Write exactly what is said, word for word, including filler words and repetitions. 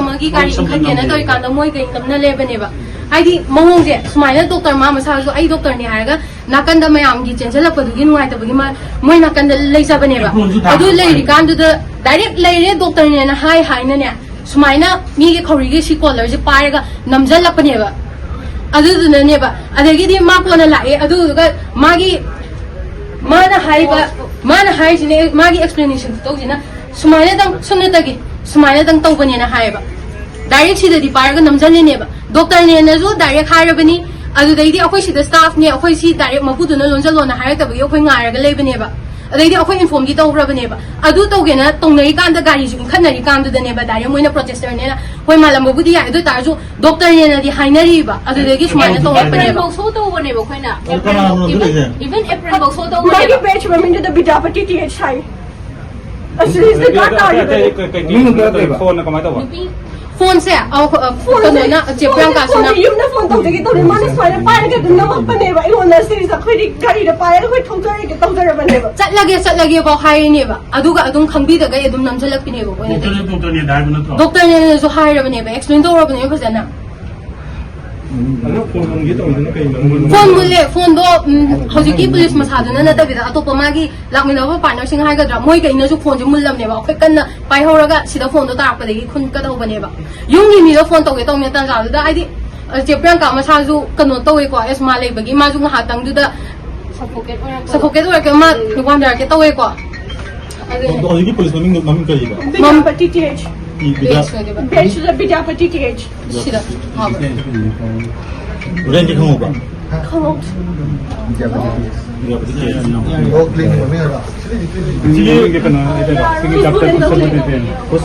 ꯑꯃꯒꯤ ꯒꯥꯔꯤ ꯏꯟꯈꯠꯀꯦꯅ ꯇꯧꯔꯤꯀꯥꯟꯗ ꯃꯣꯏ ꯀꯩ ꯅꯝꯅ ꯂꯩꯕꯅꯦꯕ꯫ ꯍꯥꯏꯗꯤ ꯃꯑꯣꯡꯁꯦ ꯁꯨꯃꯥꯏꯅ ꯗꯣꯛꯇꯔ ꯃꯥ ꯃꯁꯥꯁꯨ ꯑꯩ ꯗꯣꯛꯇꯔꯅꯦ ꯍꯥꯏꯔꯒ ꯅꯥꯀꯟꯗ ꯃꯌꯥꯝꯒꯤ ꯆꯦꯟꯁꯤꯜꯂꯛꯄꯗꯨꯒꯤ ꯅꯨꯡꯉꯥꯏꯇꯕꯒꯤ ꯃ- ꯃꯣꯏ ꯅꯥꯀꯟꯗ ꯂꯩꯖꯕꯅꯦꯕ꯫ ꯑꯗꯨ ꯂꯩꯔꯤꯀꯥꯟꯗꯨꯗ ꯗꯥꯏꯔꯦꯛ ꯂꯩꯔꯦ ꯗꯣꯛꯇꯔꯅꯦꯅ ꯍꯥꯏ ꯍꯥꯏꯅꯅꯦ ꯁꯨꯃꯥꯏꯅ ꯃꯤꯒꯤ ꯈꯧꯔꯤꯒꯤ ꯁꯤ ꯀꯣꯂꯔꯁꯦ ꯄꯥꯏꯔꯒ ꯅꯝꯁꯤꯜꯂꯛꯄꯅꯦꯕ꯫ ꯑꯗꯨꯗꯨꯅꯅꯦꯕ꯫ ꯑꯗꯒꯤꯗꯤ ꯃꯥ ꯀꯣꯟꯅ ꯂꯥꯛꯑꯦ꯫ ꯑꯗꯨꯗꯨꯒ ꯃꯥꯒꯤ ꯃꯥꯅ ꯍꯥꯏꯕ ꯃꯥꯅ ꯍꯥꯏꯔꯤꯁꯤꯅꯦ ꯃꯥꯒꯤ ꯑꯦꯛꯁꯄ꯭ꯂꯦꯅꯦꯁꯟ ꯇꯧꯁꯤꯅ ꯁꯨꯃꯥꯏꯅꯗꯪ ꯁꯨꯞꯅꯇꯒꯤ ꯁꯨꯃꯥꯏꯅꯗꯪ ꯇꯧꯕꯅꯦꯅ ꯍꯥꯏꯌꯦꯕ꯫ ꯗꯥꯏꯔꯦꯛ ꯁꯤꯗꯗꯤ ꯄꯥꯏꯔꯒ ꯅꯝꯁꯤꯜꯂꯤꯅꯦꯕ꯫ ꯗꯣꯛꯇꯔꯅꯦꯅꯁꯨ ꯗꯥꯏꯔꯦꯛ ꯍꯥꯏꯔꯕꯅꯤ꯫ ꯑꯗꯨꯗꯩꯗꯤ ꯑꯩꯈꯣꯏ ꯁꯤꯗ ꯁ꯭ꯇꯥꯐꯅꯦ, ꯑꯩꯈꯣꯏ ꯁꯤ ꯗꯥꯏꯔꯦꯛ ꯃꯄꯨꯗꯨꯅ ꯂꯣꯟꯁꯤꯜꯂꯣꯅ ꯍꯥꯏꯔꯛꯇꯕꯒꯤ ꯑꯩꯈꯣꯏ ꯉꯥꯏꯔꯒ ꯂꯩꯕꯅꯦꯕ꯫ ꯑꯗꯩꯗꯤ ꯑꯩꯈꯣꯏ ꯏꯟꯐꯣꯝꯗꯤ ꯇꯧꯈ꯭ꯔꯕꯅꯦꯕ꯫ ꯑꯗꯨ ꯇꯧꯒꯦꯅ ꯇꯧꯅꯔꯤꯀꯥꯟꯗ ꯒꯥꯔꯤꯁꯨ ꯏꯟꯈꯠꯅꯔꯤꯀꯥꯟꯗꯨꯗꯅꯦꯕ ꯗꯥꯏꯔꯦꯛ ꯃꯣꯏꯅ ꯄ꯭ꯔꯣꯇꯦꯁꯇꯔꯅꯦꯅ ꯍꯣꯏ ꯃꯥꯜꯂꯝꯕꯕꯨꯗꯤ ꯌꯥꯏ꯫ ꯑꯗꯨ ꯑꯣꯏ ꯇꯥꯔꯁꯨ ꯗꯣꯛꯇꯔꯅꯦꯅꯗꯤ ꯍꯥꯏꯅꯔꯤꯕ꯫ ꯑꯗꯨꯗꯒꯤ ꯁꯨꯃꯥꯏꯅ ꯇꯧꯔꯛꯄꯅꯦꯕ꯫ ꯁꯣ ꯇꯧꯕꯅꯦꯕ ꯑꯩꯈꯣꯏꯅ꯫ ꯑꯗꯨ ꯀꯅꯥꯅꯣ ꯑꯗꯨ ꯂꯩꯁꯦ? Even apron ꯐꯥꯎ ꯁꯣ ꯃꯥꯒꯤ ꯇꯧꯕꯅꯦꯕ꯫ Batch ꯃꯃꯤꯡꯗꯨꯗ ꯕꯤꯗ꯭ꯌꯥꯄꯇꯤ ꯇꯤ ꯑꯩꯆ ꯍꯥꯏ꯫ ꯑꯁꯤꯁꯤꯗ ꯗꯔꯀꯥꯔ ꯇꯥꯔꯤꯕꯅꯦ꯫ ꯃꯤꯡ ꯀꯃꯥꯏꯅ ꯇꯧꯕ? ꯅꯨꯄꯤ ꯐꯣꯟꯁꯦ ꯑ, ꯑ, ꯀꯩꯅꯣꯅ ꯆꯦ ꯄ꯭ꯔꯤꯌꯥꯡꯀꯥꯁꯤꯅ ꯐꯣꯟꯁꯦ ꯌꯨꯝꯗ ꯐꯣꯟ ꯇꯧꯖꯒꯦ ꯇꯧꯔꯦ꯫ ꯃꯥꯅ ꯁꯨꯃꯥꯏꯅ ꯄꯥꯏꯔꯒ ꯑꯗꯨꯝ ꯅꯝꯃꯛꯄꯅꯦꯕ ꯑꯩꯉꯣꯟꯗ꯫ ꯁꯤꯁꯦ ꯑꯩꯈꯣꯏꯗꯤ ꯒꯥꯔꯤꯗ ꯄꯥꯏꯔꯒ ꯑꯩꯈꯣꯏ ꯊꯧꯖꯔꯒꯦ ꯇꯧꯖꯔꯕꯅꯦꯕ꯫ ꯆꯠꯂꯒꯦ ꯆꯠꯂꯒꯦ ꯐꯥꯎ ꯍꯥꯏꯔꯤꯅꯦꯕ꯫ ꯑꯗꯨꯒ ꯑꯗꯨꯝ ꯈꯪꯕꯤꯗꯗꯒꯤ ꯑꯗꯨꯝ ꯅꯝꯁꯤꯜꯂꯛꯄꯤꯅꯦꯕ ꯑꯩꯈꯣꯏꯅ꯫ ꯗꯣꯛꯇꯔꯅꯦ ꯗꯣꯛꯇꯔꯅꯦꯗ ꯍꯥꯏꯕ ꯅꯠꯇ꯭ꯔꯣ? ꯗꯣꯛꯇꯔꯅꯦꯅꯁꯨ ꯍꯥꯏꯔꯕꯅꯦꯕ, ꯑꯦꯛꯁꯄ꯭ꯂꯦꯟ ꯇꯧꯔꯕꯅꯦꯕ ꯐꯖꯅ꯫ ꯑꯗꯣ ꯐꯣꯟ ꯍꯪꯒꯦ ꯇꯧꯕꯗꯨꯅ ꯀꯩꯅꯣ? ꯐꯣꯟ ꯃꯨꯜꯂꯦ꯫ ꯐꯣꯟꯗꯣ ꯎꯝ, ꯍꯧꯖꯤꯛꯀꯤ ꯄꯨꯂꯤꯁ ꯃꯁꯥꯗꯨꯅ ꯅꯠꯇꯕꯤꯗ ꯑꯇꯣꯞꯄ ꯃꯥꯒꯤ ꯂꯥꯛꯃꯤꯟꯅꯕ ꯄꯥꯔꯠꯅꯔꯁꯤꯡ ꯍꯥꯏꯒꯗ꯭ꯔꯥ, ꯃꯣꯏ ꯀꯩꯅꯁꯨ ꯐꯣꯟꯁꯦ ꯃꯨꯜꯂꯝꯅꯦꯕ꯫ ꯑꯩꯈꯣꯏ ꯀꯟꯅ ꯄꯥꯏꯍꯧꯔꯒ ꯁꯤꯗ ꯐꯣꯟꯗꯣ ꯇꯥꯔꯛꯄꯗꯒꯤ ꯈꯨꯟꯀꯗꯧꯕꯅꯦꯕ꯫ ꯌꯨꯝꯒꯤ ꯃꯤꯗ ꯐꯣꯟ ꯇꯧꯒꯦ ꯇꯧꯅꯦ ꯇꯥꯟꯖꯥꯗꯨꯗ, ꯍꯥꯏꯗꯤ ꯑ, ꯆꯦ ꯄ꯭ꯔꯤꯌꯥꯡꯀꯥ ꯃꯁꯥꯁꯨ ꯀꯩꯅꯣ ꯇꯧꯋꯦꯀꯣ, ꯑꯦꯁꯃꯥ ꯂꯩꯕꯒꯤ ꯃꯥꯁꯨ ꯉꯥꯏꯍꯥꯛꯇꯪꯗꯨꯗ ꯁꯐꯣꯀꯦꯠ ꯑꯣꯏꯔꯛꯄ꯫ ꯁꯐꯣꯀꯦꯠ ꯑꯣꯏꯔꯛꯀꯦ, ꯃꯥ ꯋꯥꯟꯊꯔꯛꯀꯦ ꯇꯧꯋꯦꯀꯣ꯫ ꯑꯗꯨ ꯍꯧꯖꯤꯛꯀꯤ ꯄꯨꯂꯤꯁ ꯃꯃꯤꯡꯗꯣ ꯃꯃꯤꯡ ꯀꯔꯤꯕ? Bidyapati T H. ꯕꯤꯗ꯭ꯌꯥ- ꯁꯣꯏꯗꯕ꯫ ꯕꯦꯠꯁꯤꯗ ꯕꯤꯗ꯭ꯌꯥꯄꯇꯤ ꯇꯤ ꯑꯩꯆ꯫ ꯁꯤꯗ ꯍꯥꯞꯄ꯫ ꯔꯦꯟꯗꯤ ꯈꯪꯍꯧꯕ? ꯈꯪꯍꯧꯗꯦ꯫ ꯕꯤꯗ꯭ꯌꯥꯄꯇꯤ ꯀꯦ ꯑꯦꯁ꯫ ꯒꯣꯜ ꯀ꯭ꯂꯤꯟ ꯃꯃꯤꯡ ꯍꯥꯏꯕ꯫ ꯁꯤꯒꯤ ꯀꯩꯅꯣ ꯍꯥꯏꯗꯣꯏꯔꯣ? ꯁꯤꯒꯤ ꯆꯥꯞꯇꯔ ꯀꯨꯟꯊ꯭ꯔꯥ ꯃꯥꯊꯣꯏ꯫